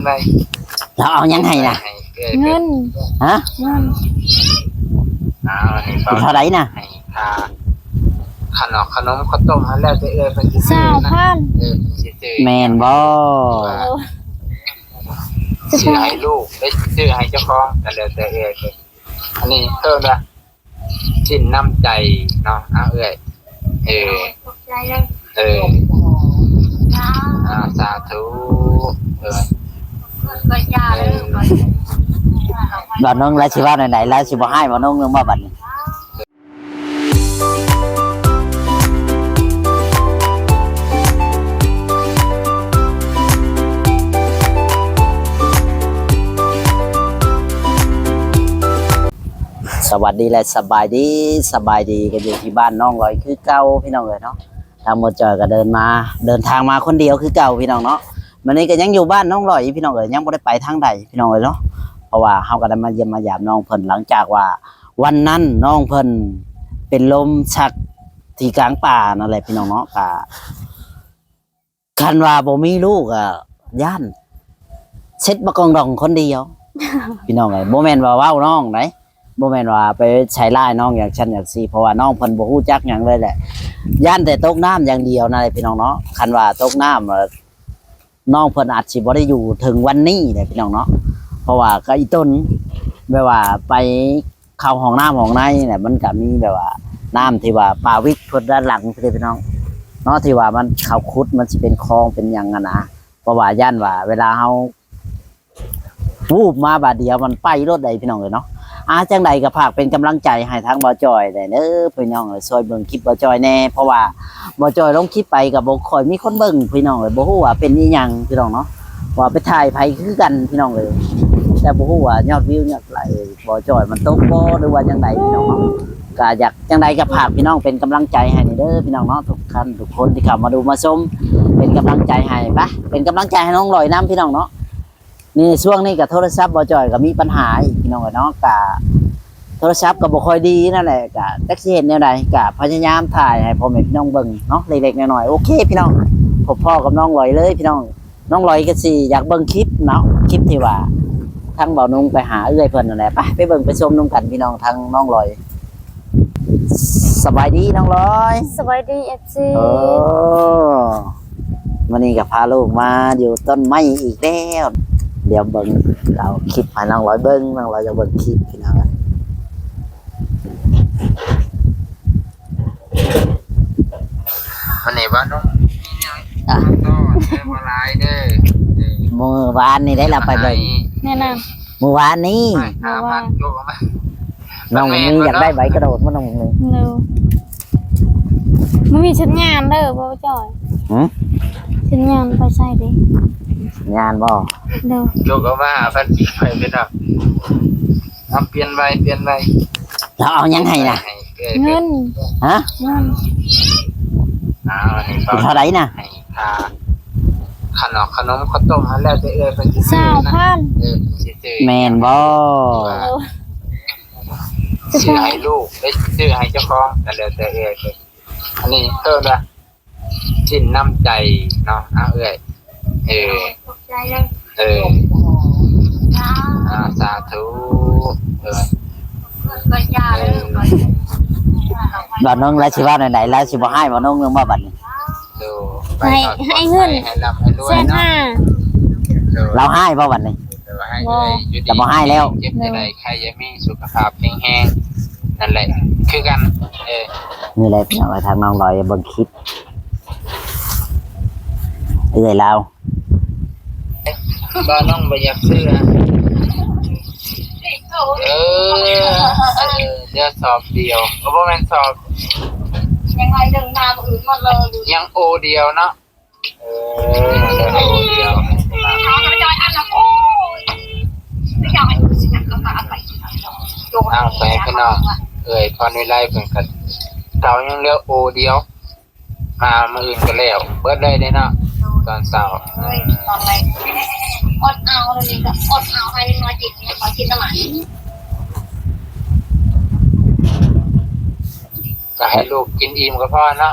ໄດ້ ລາວເອົາຫຍັງໃຫ້ນະ? ໃຫ້ເອື້ອຍ ເງິນ ຮະ? ເງິນ ອ້າວ ອັນນີ້ ເປັນເທົ່າໃດນະ? ໃຫ້ຄ່າຂະໜອກຂະໜົມເຂົ້າຕົ້ມຫັ້ນ ແລ້ວແຕ່ເອື້ອຍເພິ່ນຊິຊື້ນະ ຊາວພັນ ເອີ ຊິຊື້ ແມ່ນບໍ່? ວ່າ ໂອ້ ຊິໃຫ້ລູກ ຫຼືຊິຊື້ໃຫ້ເຈົ້າຂອງ ກໍແລ້ວແຕ່ເອື້ອຍເພິ່ນ ອັນນີ້ເອີ້ນວ່າ ສິນນ້ຳໃຈເນາະ ອ້າວ ເອື້ອຍ ເອີ ຂອບໃຈເດີ ເອີ ສາທຸ ເອີ ບໍ່ນ້ອງລາວຊິເວົ້າແນວໃດ? ລາວຊິບໍ່ຮ້າຍບໍ່ນ້ອງ ເລື່ອງວ່າບັດນີ້? ສະຫວັດດີ ແລະ ສະບາຍດີ ສະບາຍດີ ກໍຢູ່ທີ່ບ້ານນ້ອງລອຍຄືເກົ່າ ພີ່ນ້ອງເອີຍເນາະ. ທາງບ່າວຈ້ອຍກໍເດີນມາ ເດີນທາງມາຄົນດຽວຄືເກົ່າ ພີ່ນ້ອງເນາະ. ມື້ນີ້ກໍຍັງຢູ່ບ້ານນ້ອງລອຍ ພີ່ນ້ອງເອີຍ ຍັງບໍ່ໄດ້ໄປທາງໃດ ພີ່ນ້ອງເອີຍເນາະ. ເພາະວ່າເຮົາກໍໄດ້ມາຢ້ຽມມາຢາມນ້ອງເພິ່ນ ຫຼັງຈາກວ່າວັນນັ້ນນ້ອງເພິ່ນເປັນລົມຊັກທີ່ກາງປ່ານັ້ນແຫຼະ ພີ່ນ້ອງເນາະ. ກໍ ຄັນວ່າບໍ່ມີລູກກໍຢ້ານເຊັດບັກກອງດອງຄົນດຽວ ພີ່ນ້ອງເອີຍ. ບໍ່ແມ່ນວ່າເວົ້ານ້ອງໃດ ບໍ່ແມ່ນວ່າໄປໃສ່ຮ້າຍນ້ອງຢ່າງຊັ້ນຢ່າງຊີ້ ເພາະວ່ານ້ອງເພິ່ນບໍ່ຮູ້ຈັກຫຍັງເລີຍແຫຼະ ຢ້ານແຕ່ຕົກນ້ຳຢ່າງດຽວນັ້ນແຫຼະ ພີ່ນ້ອງເນາະ. ຄັນວ່າຕົກນ້ຳ ນ້ອງເພິ່ນອາດຊິບໍ່ໄດ້ຢູ່ເຖິງວັນນີ້ແຫຼະ ພີ່ນ້ອງເນາະ. ເພາະວ່າກໍອີ່ຕົນ ແບບວ່າໄປ ເຂົ້າຫ້ອງນ້ຳຫ້ອງໃນນີ້ແຫຼະ ມັນກະມີແບບວ່ານ້ຳທີ່ວ່າປາວິກເພິ່ນດ້ານຫຼັງເດ້ພີ່ນ້ອງເນາະ ທີ່ວ່າມັນເຂົາຂຸດ ມັນຊິເປັນຄອງເປັນຫຍັງຫັ້ນນະ. ເພາະວ່າຢ້ານວ່າເວລາເຮົາວູບມາບາດດຽວມັນໄປໂລດໃດ໋ ພີ່ນ້ອງເອີຍເນາະ. ອາ ຈັ່ງໃດກໍຝາກເປັນກຳລັງໃຈໃຫ້ທາງບ່າວຈ້ອຍແດ່ເດີພີ່ນ້ອງເອີຍ ຊ່ວຍເບິ່ງຄລິບບ່າວຈ້ອຍແດ່ ເພາະວ່າບ່າວຈ້ອຍລົງຄລິບໄປກໍບໍ່ຄ່ອຍມີຄົນເບິ່ງ ພີ່ນ້ອງເອີຍ ບໍ່ຮູ້ວ່າເປັນອີ່ຫຍັງ ພີ່ນ້ອງເນາະ. ວ່າໄປຖ່າຍໃຜຄືກັນພີ່ນ້ອງເອີຍ ແຕ່ບໍ່ຮູ້ວ່າຍອດວິວຍອດໄລບ່າວຈ້ອຍມັນຕົກບໍ່ ຫຼືວ່າຈັ່ງໃດພີ່ນ້ອງເນາະ. ກະຢາກຈັ່ງໃດກະຝາກພີ່ນ້ອງເປັນກຳລັງໃຈໃຫ້ແດ່ເດີພີ່ນ້ອງເນາະ ທຸກທ່ານທຸກຄົນທີ່ເຂົ້າມາດູມາຊົມ ເປັນກຳລັງໃຈໃຫ້ ໄປເປັນກຳລັງໃຈໃຫ້ນ້ອງລອຍນຳພີ່ນ້ອງເນາະ. ນີ້ຊ່ວງນີ້ກະໂທລະສັບບ່າວຈ້ອຍກະມີປັນຫາອີກພີ່ນ້ອງເອີຍເນາະ ກະ ໂທລະສັບກໍບໍ່ຄ່ອຍດີນັ້ນແຫຼະ ກະຈັກຊິເຮັດແນວໃດ ກະພະຍາຍາມຖ່າຍໃຫ້ພໍ່ແມ່ພີ່ນ້ອງເບິ່ງເນາະ ເລັກໆນ້ອຍໆ. ໂອເຄພີ່ນ້ອງ ພົບພໍ້ກັບນ້ອງລອຍເລີຍພີ່ນ້ອງ. ນ້ອງລອຍກໍຊິຢາກເບິ່ງຄລິບເນາະ ຄລິບທີ່ວ່າທາງບ່າວນຸ່ງໄປຫາເອື້ອຍເພິ່ນນັ້ນແຫຼະ. ໄປ ໄປເບິ່ງໄປຊົມນຳກັນພີ່ນ້ອງ ທາງນ້ອງລອຍ. ສະບາຍດີນ້ອງລອຍ. ສະບາຍດີ ເອັຟຊີ. ເອີ ມື້ນີ້ກໍພາລູກມາຢູ່ຕົ້ນໄມ້ອີກແລ້ວ. ດຽວເບິ່ງ ເອົາຄລິບໃຫ້ນ້ອງລອຍເບິ່ງ ນ້ອງລອຍຢາກເບິ່ງຄລິບພີ່ນ້ອງ. ມື້ນີ້ບໍ່ນຸ່ງ ອ່ະ ບໍ່ຫຼາຍເດີ. ມື້ວານນີ້ໄດ້ລາວໄປເບິ່ງ ແມ່ນນະ ມື້ວານນີ້ ມື້ວານ ນ້ອງມີຢາກໄດ້ໃບກະໂດດບໍ່ນ້ອງ? ໂດ ບໍ່ມີສັນຍານເດີ ບໍ່ຈ່ອຍ. ຫື? ສັນຍານໄປໃສເດ? ສັນຍານບໍ່? ໂດ ໂຈກເອົາມາຫາພັນກີບໄປເປັນດອກ. ເອົາ ປ່ຽນໃບ ປ່ຽນໃບ. ລາວເອົາຫຍັງໃຫ້ນະ? ເງິນ. ຮະ? ເງິນ. ເອົາ ອັນນີ້ ເປັນເທົ່າໃດນະ? ໃຫ້ຄ່າຂະໜອກຂະໜົມເຂົ້າຕົ້ມຫັ້ນ ແລ້ວແຕ່ເອື້ອຍເພິ່ນຊິຊື້ນະ. ຊາວພັນ. ເອີ ຊິຊື້ ແມ່ນບໍ່? ວ່າ ໂອ້ ຊິໃຫ້ລູກ ຫຼືຊິຊື້ໃຫ້ເຈົ້າຂອງ ກໍແລ້ວແຕ່ເອື້ອຍເພິ່ນ. ອັນນີ້ເອີ້ນວ່າ ສິນນ້ຳໃຈເນາະ ອ້າວ ເອື້ອຍ. ເອີ ຂອບໃຈເດີ. ເອີ ອ່າ ສາທຸ. ເອີ ບໍ່ນ້ອງລາວຊິເວົ້າແນວໃດ? ລາວຊິບໍ່ຮ້າຍບໍ່ນ້ອງ ເລື່ອງວ່າບັດນີ້? ໂດ ໃຫ້ ໃຫ້ເງິນ ໃຫ້ລ່ຳໃຫ້ລວຍເນາະ. ແສນຫ້າ. ໂດ ລາວຮ້າຍບໍ່ບັດນີ້? ໂດ ໃຫ້ເອື້ອຍຢູ່ດີ ລາວບໍ່ຮ້າຍແລ້ວ. ເຈັບຈະໄດ້ ໃຄຈະມີ ສຸຂະພາບແຂງແຮງ ນັ້ນແຫຼະ ຄືກັນ. ເອີ ນີ້ແຫຼະ ພີ່ນ້ອງເອີຍ ທາງນ້ອງລອຍເບິ່ງຄລິບ ເອື້ອຍລາວ. ບໍ່ ນ້ອງບໍ່ຢາກຊື້. ເອີ ເອີ ເຫຼືອສອບດຽວ ກໍບໍ່ແມ່ນສອບ ຍັງໄລ່ເລື່ອງໜ້າມື້ອື່ນໝົດເລີຍ ຍັງໂອດຽວເນາະ. ເອີ ເລື່ອງໂອດຽວ ເອົາໄປໃຫ້ພີ່ນ້ອງ ເອື້ອຍພອນວິໄລເພິ່ນກໍເກົ່າ ຍັງເຫຼືອໂອດຽວ. ມາມື້ອື່ນກໍແລ້ວເບິດເລີຍເດ້ເນາະ. ໂດຍ ຕອນເຊົ້າ ໂດຍ ຕອນແລງ ອົດເອົາ ດຽວນີ້ກໍອົດເອົາ ໃຫ້ເດັກນ້ອຍກິນ ໃຫ້ເຂົາກິນນ້ຳໝາກ ກໍໃຫ້ລູກກິນອີ່ມກໍພໍເນາະ.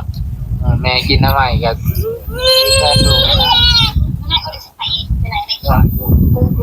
ເອີ ແມ່ກິນນ້ຳໃໝ່ກໍ ແມ່ລູກ ແມ່ກໍໄດ້ໄປ ໄປໄດ້ ໄດ້ ໄດ້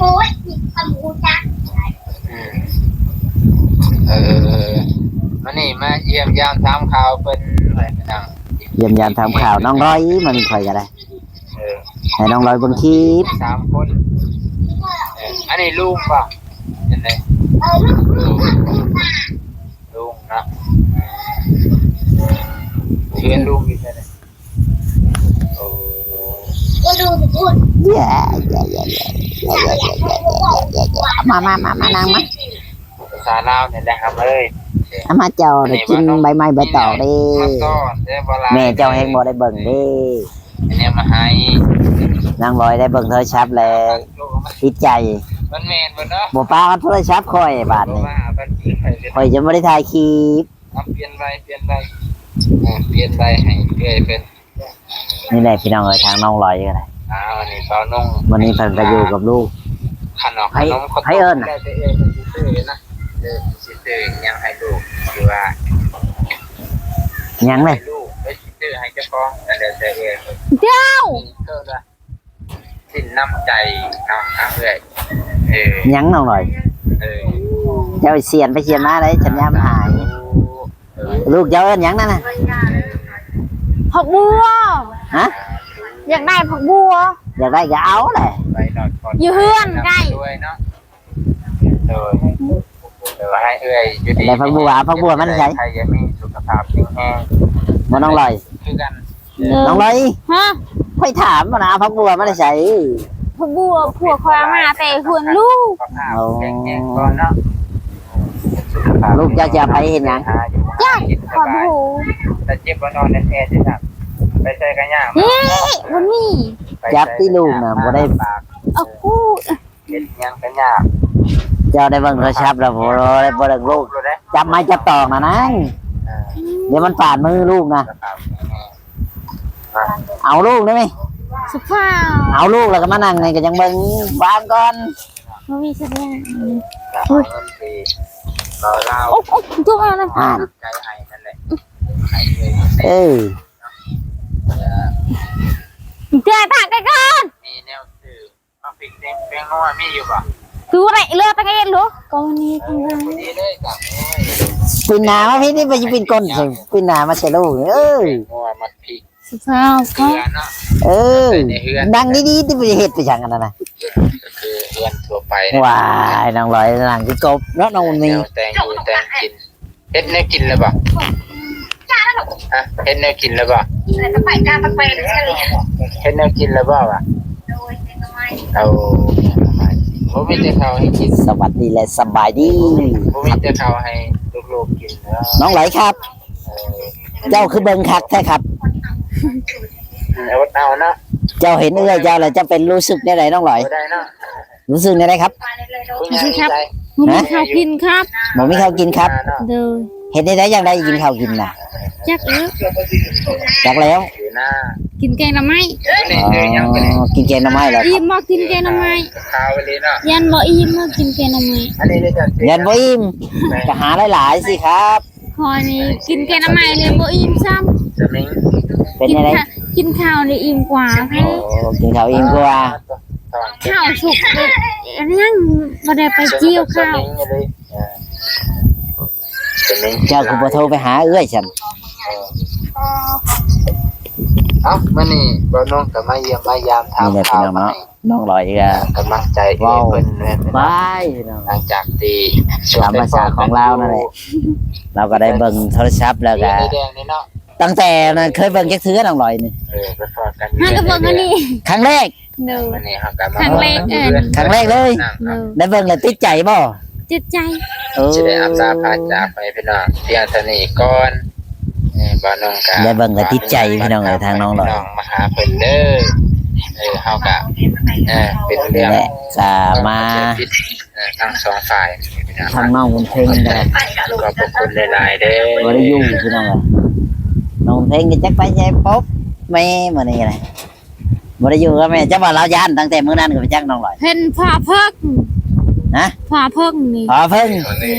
ໂອ້ຍ ຄວາມຮູ້ຈັກ ອືມ ເອີ ມື້ນີ້ມາຢ້ຽມຢາມຖາມຂ່າວເພິ່ນ ພີ່ນ້ອງ ຢ້ຽມຢາມຖາມຂ່າວນ້ອງລອຍ ມື້ນີ້ຂ້ອຍກໍໄດ້ ເອີ ໃຫ້ນ້ອງລອຍເບິ່ງຄລິບ ສາມຄົນ ເອີ ອັນນີ້ລຸງບໍ່? ຈັ່ງໃດ? ເອີ ລຸງ ລຸງເນາະ ເຮືອນລຸງຢູ່ໃສ? ໂອ້ ມາ ມາ ມາ ມາ ນັ່ງມາ ພາສາລາວນີ້ແຫຼະ ຫຳເອີຍ ອາ ມາເຈົ້າໄດ້ກິນໃບໄມ້ໃບຕອກເດ້ ແມ່ເຈົ້າແຮງບໍ່ໄດ້ເບິ່ງເດ້ ແນວມາໃຫ້ ນາງລອຍໄດ້ເບິ່ງໂທລະສັບແລ້ວ ຕິດໃຈ ມັນແມ່ນບໍ່ເນາະ ບໍ່ປາເອົາໂທລະສັບຂ້ອຍບາດນີ້ ຂ້ອຍຈະບໍ່ໄດ້ຖ່າຍຄລິບ ເອົາ ປ່ຽນໃບ ປ່ຽນໃບ ເອີ ປ່ຽນໃບໃຫ້ເອື້ອຍເພິ່ນ ນີ້ແຫຼະພີ່ນ້ອງເອີຍ ທາງນ້ອງລອຍກໍໄດ້ ອ້າວ ອັນນີ້ສາວນົງ ວັນນີ້ເພິ່ນກໍຢູ່ກັບລູກ ຂະໜົມ ໃຜ ໃຜເອີ້ນນະ ແລ້ວແຕ່ເອື້ອຍເພິ່ນຊິຊື້ນະ ເອີ ຊິຊື້ຫຍັງໃຫ້ລູກ ຫຼືວ່າຫຍັງເລີຍ ລູກໄປຊື້ໃຫ້ເຈົ້າຂອງ ກໍແລ້ວແຕ່ເອື້ອຍເພິ່ນ ເຈົ້າ ເອີ້ນວ່າ ສິນນ້ຳໃຈເນາະ ທາງເອື້ອຍ ເອີ ຫຍັງນ້ອງລອຍ ເອີ ເຈົ້າສຽນໄປສຽນມາໄດ້ ສັນຍາມຫາຍ ເອີ ລູກເຈົ້າເອີ້ນຫຍັງນັ້ນນະ? ຜັກບົວ ຮະ? ຢາກໄດ້ຜັກບົວ ຢາກໄດ້ກໍເອົາແຫຼະ ຢູ່ເຮືອນໃກ້ ໂດຍເນາະ ໂດຍ ເອີ ໃຫ້ເອື້ອຍຢູ່ດີ ໄດ້ຜັກບົວ ເອົາຜັກບົວມາແຕ່ໃສ? ໃຫ້ເອື້ອຍມີສຸຂະພາບແຂງແຮງ ບໍ່ນ້ອງລອຍ? ຄືກັນ ເອີ ນ້ອງລອຍ ຮະ? ຂ້ອຍຖາມຫັ້ນນະ ເອົາຜັກບົວມາແຕ່ໃສ? ຜັກບົວ ຜົວຂ້ອຍເອົາມາແຕ່ເຮືອນລູກ ເອົາ ລູກເຈົ້າຊິເອົາໄປເຮັດຫຍັງ? ຈັກ ຂ້ອຍບໍ່ຮູ້ ແຕ່ເຈັບບໍ່ນອນແທ້ໆ ໄປໃສກໍຍາກ ເອີ ບໍ່ມີ ຈັບຕິລູກນະ ບໍ່ໄດ້ ເອົາ ເຮັດຫຍັງກໍຍາກ ເຈົ້າໄດ້ເບິ່ງໂທລະສັບແລ້ວບໍ່? ບໍ່ໄດ້ເບິ່ງລູກ ຈັບໄມ້ຈັບຕອກນະນາງ ເອີ ດຽວມັນປາດມືລູກນະ ເອົາລູກໄດ້ໄໝ? ສະພາບ ເອົາລູກແລ້ວກໍມານັ່ງນີ້ກໍຍັງເບິ່ງ ວາງກ່ອນ ບໍ່ມີສະພາບ ໂອ້ຍ ໂອ້ຍ ທຸກອັນນະ ໃຈໃຫ້ນັ້ນແຫຼະ ເອີ ເອີ ເຕືອຍປາກໄປກ່ອນ ມີແນວຊື້ ໝາກພິກແດງ ແປ້ງນົວມີຢູ່ບໍ່? ຄືໄດ້ເລືອກຕັ້ງເອງໂລ ກໍນີ້ ເອີ ພໍດີເລີຍ ໂອ້ຍ ປີນໜ້າມາພີ້ນີ້ ໄປຊິປີນກົ້ນໃສ່ ປີນໜ້າມາໃສ່ໂລ ເອີ ແປ້ງນົວ ໝາກພິກ ສະພາບ ເກືອເນາະ ເອີ ໃສ່ໃນເຮືອນ ນັ່ງດີໆ ຕິ ໄປເຮັດໄປຫຍັງອັນນັ້ນນະ ກໍຄືເຮືອນທົ່ວໄປ ວ້າຍ ນ້ອງລອຍນັ່ງຄືກົບເນາະ ນ້ອງບຸນມີ ແນວແຕ່ງຢູ່ແຕ່ງກິນ ເຮັດແນວກິນແລ້ວບໍ່? ຮະ? ເຮັດແນວກິນແລ້ວບໍ່? ເຮັດແນວກິນແລ້ວບໍ່ວະ? ໂດຍ ເຮັດໜໍ່ໄມ້ ເອົາ ບໍ່ມີແຕ່ເຂົ້າໃຫ້ກິນ ສະຫວັດດີ ແລະ ສະບາຍດີ ບໍ່ມີແຕ່ເຂົ້າໃຫ້ລູກໆກິນເນາະ ນ້ອງຫຼອຍຄັບ ເອີ ເຈົ້າຄືເບິ່ງຄັກແທ້ຄັບ? ອືມ ອົດເອົາເນາະ ເຈົ້າເຫັນເອື້ອຍເຈົ້າແລ້ວ ເຈົ້າເປັນຮູ້ສຶກແນວໃດ ນ້ອງຫຼອຍ? ບໍ່ໄດ້ເນາະ ຮູ້ສຶກແນວໃດຄັບ? ຮູ້ສຶກຄັບ ບໍ່ມີເຂົ້າກິນຄັບ ບໍ່ມີເຂົ້າກິນຄັບ ໂດຍ ເຮັດແນວໃດຈັ່ງໄດ້ກິນເຂົ້າກິນນະ? ຈັກແລ້ວ ຈັກແລ້ວ ກິນແກງໜໍ່ໄມ້ ອໍ ກິນແກງໜໍ່ໄມ້ແລ້ວ ອີ່ມບໍ່ກິນແກງໜໍ່ໄມ້ ຢ້ານບໍ່ອີ່ມ ກິນແກງໜໍ່ໄມ້ ຢ້ານບໍ່ອີ່ມ ກໍຫາຫຼາຍໆຊິຄັບ ຂ້ອຍນີ້ກິນແກງໜໍ່ໄມ້ເລີຍບໍ່ອີ່ມຊ້ຳ ເປັນຈັ່ງໃດ? ກິນເຂົ້ານີ້ອີ່ມກວ່າ ໂອ້ ກິນເຂົ້າອີ່ມກວ່າ ເຂົ້າສຸກ ອັນຍັງບໍ່ໄດ້ໄປກ່ຽວເຂົ້າ ເຈົ້າຄືບໍ່ໂທໄປຫາເອື້ອຍຊັ້ນ? ເອົ້າ ມື້ນີ້ບ່າວນົງກໍມາຢ້ຽມມາຢາມຖາມຂ່າວ ນ້ອງລອຍກໍກຳລັງໃຈເອື້ອຍເພິ່ນ ແມ່ນບໍ່? ຫຼັງຈາກທີ່ຊ່ວງຕາມພາສາຂອງລາວນັ້ນແຫຼະ ລາວກໍໄດ້ເບິ່ງໂທລະສັບແລ້ວກໍ ຕັ້ງແຕ່ນັ້ນເຄີຍເບິ່ງຈັກເທື່ອ ນ້ອງລອຍນີ້? ເອີ ໄປພໍ້ກັນ ຫາກໍເບິ່ງອັນນີ້ ຄັ້ງແລກ ໂດຍ ມື້ນີ້ເຮົາກໍມາ ຄັ້ງແລກ ເອີ ຄັ້ງແລກເລີຍ ໂດຍ ໄດ້ເບິ່ງແລ້ວຕິດໃຈບໍ່? ຕິດໃຈ ໂອ້ ຊິໄດ້ອຳລາພາຈາກໄປພີ່ນ້ອງ ພຽງເທົ່ານີ້ກ່ອນ ເອີ ບ່າວນົງກໍ ໄດ້ເບິ່ງແລ້ວຕິດໃຈພີ່ນ້ອງເອີຍ ທາງນ້ອງລອຍ ມາຫາເພິ່ນເດີ ເອີ ເຮົາກໍ ເອີ ເປັນເລື່ອງ ກໍມາ ເອີ ທັງສອງຝ່າຍ ທາງນ້ອງບຸນເພັງກໍ ຂອບພະຄຸນຫຼາຍໆເດີ ບໍ່ໄດ້ຢູ່ພີ່ນ້ອງເອີຍ ນ້ອງບຸນເພັງກໍຈັກໄປໃສ ປົບແມ່ມື້ນີ້ກໍໄດ້ ບໍ່ໄດ້ຢູ່ກັບແມ່ ຈັກວ່າລາວຢ້ານຕັ້ງແຕ່ມື້ນັ້ນກໍໄປຈັກ ນ້ອງລອຍ ເຫັນພໍ່ເພິ່ງ ຮະ? ພໍ່ເພິ່ງນີ້ ພໍ່ເພິ່ງ ເອີ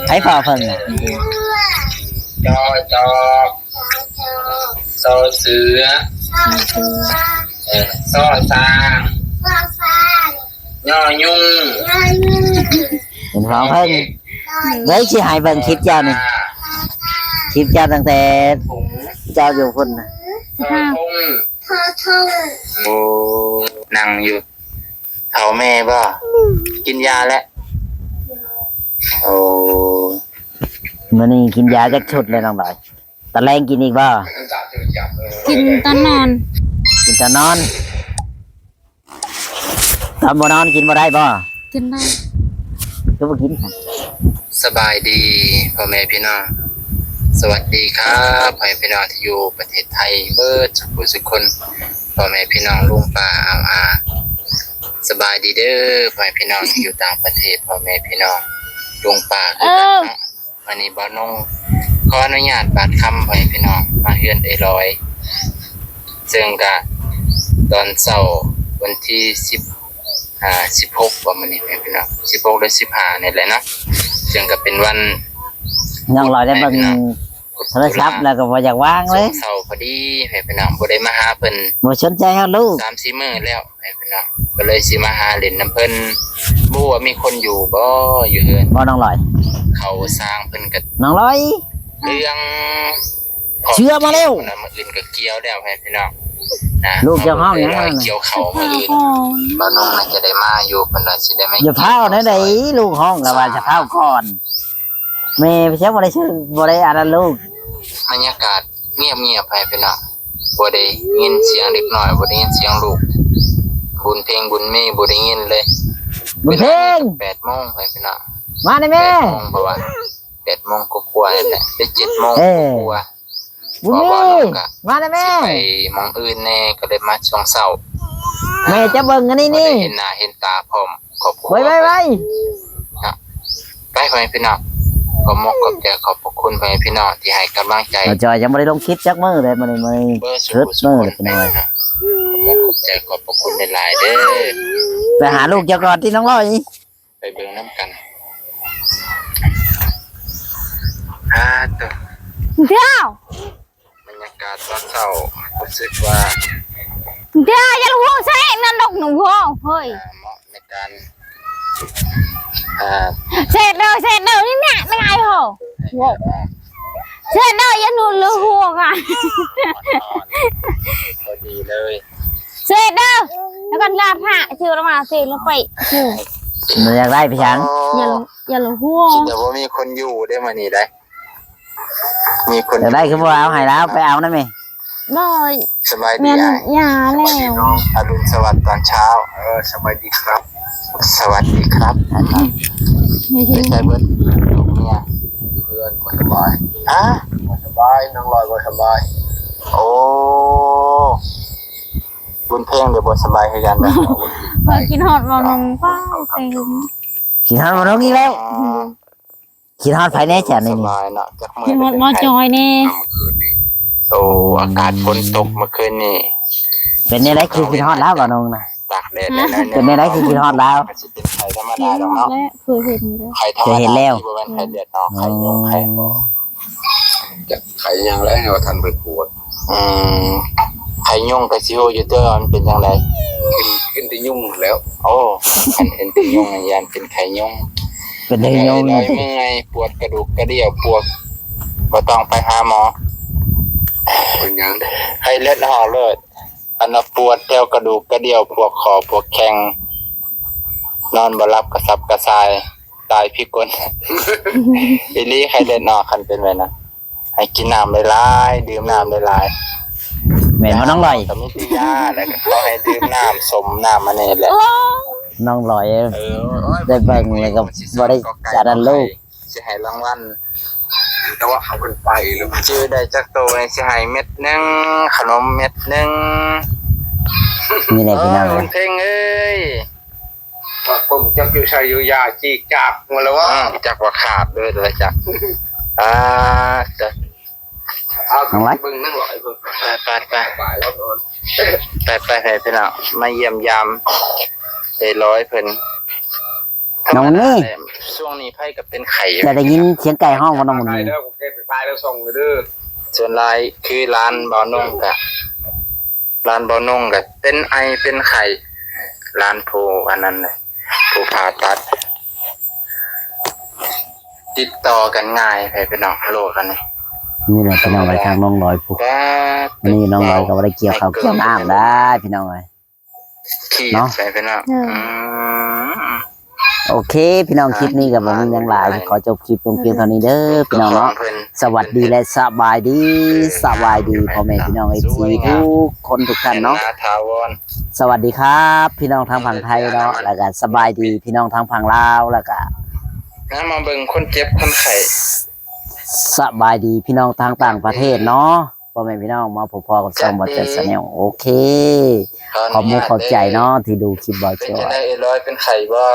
ໃຜພໍ່ເພິ່ງນະ? ຈອຈອ ຊອເສືອ ຊອເສືອ ເອີ ຊອຊ້າງ ຊອຊ້າງ ຍໍຍຸງ ເປັນຫອງເພິ່ງ. ເລີຍຊິໃຫ້ເບິ່ງຄລິບເຈົ້ານີ້ ຄລິບເຈົ້າຕັ້ງແຕ່ເຈົ້າຢູ່ພຸ້ນນະ. ໂອ້ ນັ່ງຢູ່ ເຖົ້າແມ່ບໍ່? ກິນຢາແລ້ວ. ໂອ້ ມື້ນີ້ກິນຢາຈັກຊຸດແລ້ວນ້ອງດອຍ? ຕອນແລງກິນອີກບໍ່? ກິນຕອນນອນ. ກິນຕອນນອນ. ຕອນບໍ່ນອນກິນບໍ່ໄດ້ບໍ່? ກິນໄດ້. ຄືບໍ່ກິນ? ສະບາຍດີພໍ່ແມ່ພີ່ນ້ອງ ສະຫວັດດີຄັບ ພໍ່ແມ່ພີ່ນ້ອງທີ່ຢູ່ປະເທດໄທເບິດສຸຜູ້ສຸຄົນ ພໍ່ແມ່ພີ່ນ້ອງລຸງປ້າອາວອາ ສະບາຍດີເດີ ພໍ່ແມ່ພີ່ນ້ອງທີ່ຢູ່ຕ່າງປະເທດ ພໍ່ແມ່ພີ່ນ້ອງລຸງປ້າຄືກັນເນາະ. ມື້ນີ້ບ່າວນົງຂໍອະນຸຍາດບາດຄຳ ພໍ່ແມ່ພີ່ນ້ອງ ມາເຮືອນເອື້ອຍລອຍ ເຊິ່ງກະຕອນເຊົ້າວັນທີສິບ ອ່າ ສິບຫົກ ບໍ່ ມື້ນີ້ ພໍ່ແມ່ພີ່ນ້ອງ ສິບຫົກ ຫຼື ສິບຫ້າ ນີ້ແຫຼະເນາະ ເຊິ່ງກະເປັນວັນ ນ້ອງລອຍໄດ້ເບິ່ງໂທລະສັບແລ້ວກໍບໍ່ຢາກວາງເລີຍ ເຊົ້າພໍດີ ພໍ່ແມ່ພີ່ນ້ອງ ບໍ່ໄດ້ມາຫາເພິ່ນ ບໍ່ສົນໃຈເຮົາລູກ ສາມສີ່ມື້ແລ້ວ ໃຫ້ເພິ່ນເນາະ ກໍເລີຍຊິມາຫາຫຼິ້ນນຳເພິ່ນ ບໍ່ຮູ້ວ່າມີຄົນຢູ່ບໍ່ ຢູ່ເຮືອນບໍ່ນ້ອງລອຍ? ເຂົາສ້າງເພິ່ນກໍນ້ອງລອຍ ເລື່ອງເຊືອມາແລ້ວ ມື້ອື່ນກໍກ່ຽວແລ້ວ ໃຫ້ພີ່ນ້ອງນະ ລູກເຈົ້າຮ້ອງຫຍັງນັ້ນ ກ່ຽວເຂົ້າມື້ອື່ນ ບ່າວນົງໜ້າຈະໄດ້ມາຢູ່ ເພິ່ນວ່າຊິໄດ້ມາ ຢ່າພ້າວແນວໃດ ລູກຮ້ອງລະວ່າຈະພ້າວກ່ອນ ແມ່ເຈົ້າບໍ່ໄດ້ເຊີນ ບໍ່ໄດ້ອັນນັ້ນລູກ ບັນຍາກາດງຽບໆ ໃຫ້ພີ່ນ້ອງ ບໍ່ໄດ້ຍິນສຽງເດັກນ້ອຍ ບໍ່ໄດ້ຍິນສຽງລູກ ບຸນເພັງບຸນມີ ບໍ່ໄດ້ຍິນເລີຍ ບຸນເພັງ ເວລານີ້ກໍແປດໂມງ ໃຫ້ພີ່ນ້ອງ ມາແດ່ແມ່ ແປດໂມງ ເພາະວ່າແປດໂມງກວ່າໆ ນີ້ແຫຼະ ໄດ້ເຈັດໂມງ ເອີ ກວ່າ ບຸນມີ ມາແດ່ແມ່ ຊິໄປໝ່ອງອື່ນແດ່ ກໍເລີຍມາຊ່ວງເຊົ້າ ແມ່ຈະເບິ່ງອັນນີ້ນີ້ ເຫັນໜ້າເຫັນຕາພ້ອມ ຂອບຄຸນ ໄວໆ ໄວໆ ນະ ໄປ ພໍ່ແມ່ພີ່ນ້ອງ ຂອບມົກຂອບໃຈ ຂອບພະຄຸນພໍ່ແມ່ພີ່ນ້ອງທີ່ໃຫ້ກຳລັງໃຈ ບ່າວຈອຍຍັງບໍ່ໄດ້ລົງຄລິບຈັກມື້ເລີຍ ມື້ນີ້ມື້ ເບິດມື້ເລີຍພີ່ນ້ອງ ຂອບໃຈຂອບພະຄຸນຫຼາຍໆເດີ ໄປຫາລູກເຈົ້າກ່ອນຕິນ້ອງລອຍ ໄປເບິ່ງນຳກັນ ອາ ໂຕ ດຽວ ບັນຍາກາດຕອນເຊົ້າ ຮູ້ສຶກວ່າ ເດ ຢ່າລະໂຫເຊນະ ນົກໜູໂຫ ເຮີ້ຍ ເໝາະໃນການ ອ່າ ເຊນເດີ ເຊນເດີ ນີ້ນະ ນາຍໂຫ ໂຫ ເຊນເດີ ຢ່າໜູລະໂຫກະ ພໍດີເລີຍ ເຊນເດີ ແລ້ວກໍລາພະ ຊື່ລະມາ ເຊນລະໄປ ບໍ່ຢາກໄດ້ໄປຫຍັງ ຢ່າ ຢ່າລະໂຫ ຄິດວ່າບໍ່ມີຄົນຢູ່ເດ້ ມື້ນີ້ໄດ້ ມີຄົນ ຢາກໄດ້ຄືບໍ່ເອົາໃຫ້ລາວ ໄປເອົານຳແມ່ ບໍ່ ສະບາຍດີອ້າຍ ຢ່າແລ້ວ ອະລຸນສະຫວັດຕອນເຊົ້າ ເອີ ສະບາຍດີຄັບ ສະຫວັດດີຄັບ ໄປໃສເບິດ ລູກເມຍ ຢູ່ເຮືອນ ບໍ່ສະບາຍ ຮະ ບໍ່ສະບາຍ ນ້ອງລອຍບໍ່ສະບາຍ ໂອ້ ບຸນເພັງເດ ບໍ່ສະບາຍຄືກັນ ເພິ່ນຄິດຮອດບໍ່ນ້ອງ ປ້າວເຕັມ ຄິດຮອດບໍ່ນ້ອງອີກແລ້ວ ອືມ ຄິດຮອດໃຜແດ່ຊັ້ນນີ້ ສະບາຍເນາະ ຈັກມື້ ຄິດຮອດໝໍຈອຍແດ່ ໂອ້ ອາກາດຝົນຕົກມື້ຄືນນີ້ ເປັນແນວໃດຄືຄິດຮອດລາວບໍ່ນ້ອງນະ ຕາກແດດແດ່ ເປັນແນວໃດຄືຄິດຮອດລາວ ກໍຊິເປັນໄຂ້ທຳມະດາດອກເນາະ ເຄີຍເຫັນແລ້ວ ໄຂ້ທຳມະດາ ເຄີຍເຫັນແລ້ວ ທີ່ບໍ່ແມ່ນໄຂ້ເລືອດອອກ ໄຂ້ຍຸງ ອືມ ໄຂ້ ຈັກໄຂ້ຫຍັງແຫຼະ ວ່າທ່ານໄປກວດ ອືມ ໄຂ້ຍຸງກໍຊິຮູ້ຢູ່ເດີ ມັນເປັນຈັ່ງໃດ ເຫັນ ເຫັນແຕ່ຍຸງແລ້ວ ໂອ້ ຄັນເຫັນແຕ່ຍຸງ ຢ້ານເປັນໄຂ້ຍຸງ ເປັນໄຂ້ຍຸງ ເມື່ອຍ ປວດກະດູກກະດ່ຽວ ປວດ ບໍ່ຕ້ອງໄປຫາໝໍ ເປັນຫຍັງ ໄຂ້ເລືອດອອກໂລດ ອັນວ່າປວດແຖວກະດູກກະດ່ຽວ ພວກຂໍ້ພວກແຂ້ງ ນອນບໍ່ຫຼັບກະສັບກະສ່າຍ ຕາຍພິກົນ ອີ່ຫຼີ ໄຂ້ເລືອດອອກ ຄັນເປັນແບບນັ້ນ ໃຫ້ກິນນ້ຳຫຼາຍໆ ດື່ມນ້ຳຫຼາຍໆ ແມ່ນບໍ່ນ້ອງລອຍ ກໍມີແຕ່ຢາ ແລ້ວກໍຂໍໃຫ້ດື່ມນ້ຳສົ້ມນ້ຳອັນນີ້ແຫຼະ ນ້ອງລອຍ ເອີ ໄດ້ເບິ່ງແລ້ວກໍບໍ່ໄດ້ສາດອັນລູກ ຊິໃຫ້ລາງວັນ ແຕ່ວ່າເຂົາເພິ່ນໄປແລ້ວ ຈື່ໄດ້ຈັກໂຕນີ້ ຊິໃຫ້ເມັດໜຶ່ງ ຂະໜົມເມັດໜຶ່ງ ນີ້ແຫຼະພີ່ນ້ອງ ເອີຍ ເພິ່ນເພັງເອີຍ ວ່າກົມຈັກຢູ່ໃສຢູ່ຢາຈີກຈາກໝົດແລ້ວວະ ອືມ ຈັກວ່າຂາດເລີຍລະຈັກ ອ່າ ຈະ ເອົາ ເອົາໄວ້ ເບິ່ງໜຶ່ງຮ້ອຍເບິ່ງ ໄປ ໄປ ໄປ ໄປ ໄປ ໄປ ພີ່ນ້ອງ ມາຢ້ຽມຢາມເອື້ອຍລອຍເພິ່ນ ນ້ອງນີ້ ຊ່ວງນີ້ໃຜກໍເປັນໄຂ້ ຈະໄດ້ຍິນສຽງໄກ່ຮ້ອງບໍ່ນ້ອງ ມື້ນີ້ ສ່ວນຫຼາຍຄືຫຼານບ່າວນົງກະ ຫຼານບ່າວນົງກໍເປັນໄອເປັນໄຂ້ ຫຼານຜູ້ອັນນັ້ນແຫຼະ ຜູ້ຜ່າຕັດ ຕິດຕໍ່ກັນງ່າຍ ໃຜເປັນນ້ອງໂລກອັນນີ້. ນີ້ແຫຼະພີ່ນ້ອງເອີຍ ທາງນ້ອງລອຍຜູ້ ແຕ່ ມື້ນີ້ນ້ອງລອຍກໍບໍ່ໄດ້ກ່ຽວເຂົ້າກ່ຽວນ້ຳໄດ້ພີ່ນ້ອງເອີຍ ເນາະ ໃຜເປັນນ້ອງ ເອີ ອືມ ໂອເຄພີ່ນ້ອງ ຄລິບນີ້ກໍບໍ່ມີຫຍັງຫຼາຍ ຂໍຈົບຄລິບລົງພຽງເທົ່ານີ້ເດີພີ່ນ້ອງເນາະ. ສະຫວັດດີ ແລະ ສະບາຍດີ ສະບາຍດີພໍ່ແມ່ພີ່ນ້ອງເອັຟຊີທຸກຄົນທຸກທ່ານເນາະ. ສະຫວັດດີຄັບພີ່ນ້ອງທາງຝັ່ງໄທເນາະ ແລ້ວກໍສະບາຍດີພີ່ນ້ອງທາງຝັ່ງລາວ ແລ້ວກໍ ມາເບິ່ງຄົນເຈັບຄົນໄຂ້ ສະບາຍດີພີ່ນ້ອງທາງຕ່າງປະເທດເນາະ ພໍ່ແມ່ພີ່ນ້ອງ ມາພົບພໍ້ກັບຊ່ອງບ່າວແຈັດ Channel. ໂອເຄ ຂອບມຸກຂອບໃຈເນາະທີ່ດູຄລິບບ່າວແຈັດ. ເປັນຈັ່ງໃດເອີຍລອຍ ເປັນໄຂ້ບໍ່?